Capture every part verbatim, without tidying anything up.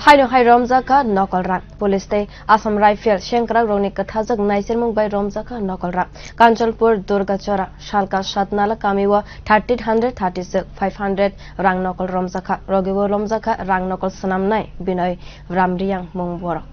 Haino hai romjakha nokol rang. Police tei Assam Rifle sengkrak rokni kwthajak naichermung bai romjakha nokol rang. Kanchanpur Durgachora, Salka Satnala kamio thirteen hundred thirty six five hundred rang nokol romjakha. Rogio romjakha rang nokol swnamnai Binoy Ramriang mung borok.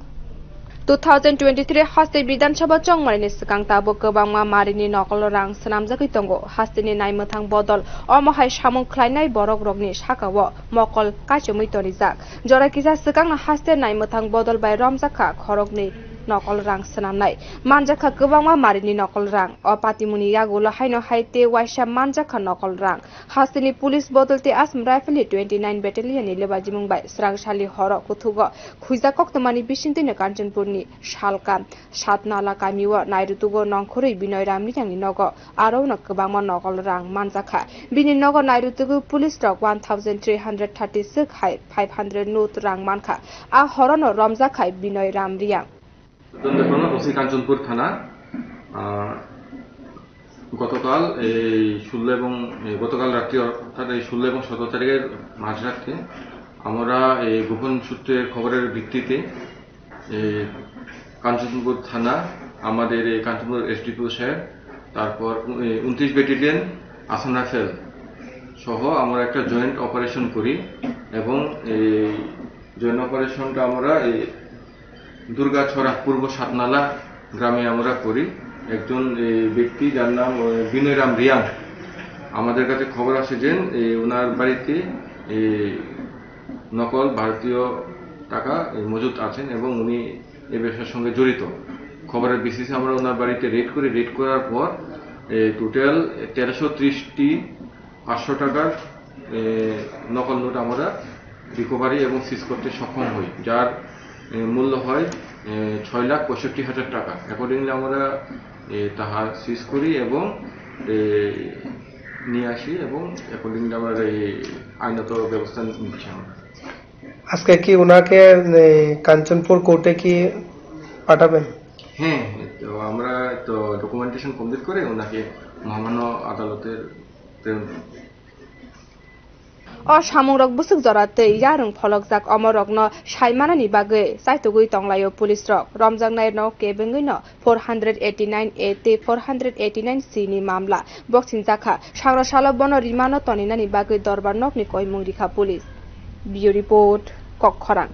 Two thousand twenty-three haste Bidhan Sabha chongmani swkang tabuk kwbangma marini nokol rang swnamjagwi tongo. Hasteni naimwthang bodol omo hai samung khlainai borok rokni sakao mokol kaichomwi tonijak. Jora kisa swkangno haste naimwthang bodol bai romjakha khoroknwi nokol rang swnamnai. Manjakha kwbangma marini nokol rang. O patimuni yagulo haino hai tei waisa manjakha nokol rang. Hasteni police bodol tei Assam Rifle ni twenty nine battalion ni lebajimung bai swrang sali horo kuthugo khuijak koktwmani bisingtwino Kanchanpur ni Salka Satnala kamio nairutugo nongkhorwi Binoy Ramriang ni nogo. Aro no kwbangma nokol rang manjakha. Bini nogo nairutugo police rok one thousand three hundred thirty six hai five hundred note rang mankha. A horono romjakha Binoy Ramriang. সদন দেখুন, ওসি কাঞ্চনপুর থানা। আহ, গতকাল এই ষোলো এবং, এই গতকাল রাত্রি, অর্থাৎ এই ষোলো এবং সতেরো তারিখের মাঝরাতে আমরা এই গোপন সূত্রের খবরের ভিত্তিতে এই কাঞ্চনপুর থানা, আমাদের এই কাঞ্চনপুর এসডিপিও স্যার, তারপর উ-, এই ঊনত্রিশ ব্যাটালিয়ন আসাম রাইফেল সহ আমরা একটা জয়েন্ট অপারেশন করি এবং এই জয়েন্ট অপারেশনটা আমরা এই দুর্গাছড়া পূর্ব সাতনালা গ্রামে আমরা করি। একজন, এ, ব্যক্তি যার নাম, এ, বিনয় রাম রিয়াং, আমাদের কাছে খবর আসে যে, এ, ওনার বাড়িতে, এ, নকল ভারতীয় টাকা, এ, মজুত আছেন এবং উনি এই ব্যবসার সঙ্গে জড়িত। খবরের ভিত্তিতে আমরা ওনার বাড়িতে রেড করি। রেড করার পর, এ, টোটাল তেরোশো ত্রিশটি পাঁচশো টাকার, এ, নকল নোট আমরা রিকভারি এবং সিজ করতে সক্ষম হই, যার, এ, মূল্য হয়, এ, ছয় লাখ পঁয়ষট্টি হাজার টাকা। অ্যাকর্ডিংলি আমরা, এ, তাহা সিজ করি এবং, এ, নিয়ে আসি এবং অ্যাকর্ডিংলি আমরা এই আইনত ব্যবস্থা নিচ্ছি আমরা। আজকে কি ওনাকে, এ, কাঞ্চনপুর কোর্টে কি পাঠাবেন? হ্যাঁ, তো আমরা তো ডকুমেন্টেশন কমপ্লিট করে ওনাকে মহামান্য আদালতের প্রেরণ করব। O samungrok bwswk jora tei yarwng pholokjak, omorokno sai manani bagwi chaitugwi tonglaio police rok. Romjaknairokno kebengwino four hundred eighty nine A tei four hundred eighty nine C ni mamla boksingjak kha. Sangra salo bono rimano toninani bagwi dorbar nokni koimung rikha police. Bureau Report, Kokkhorang.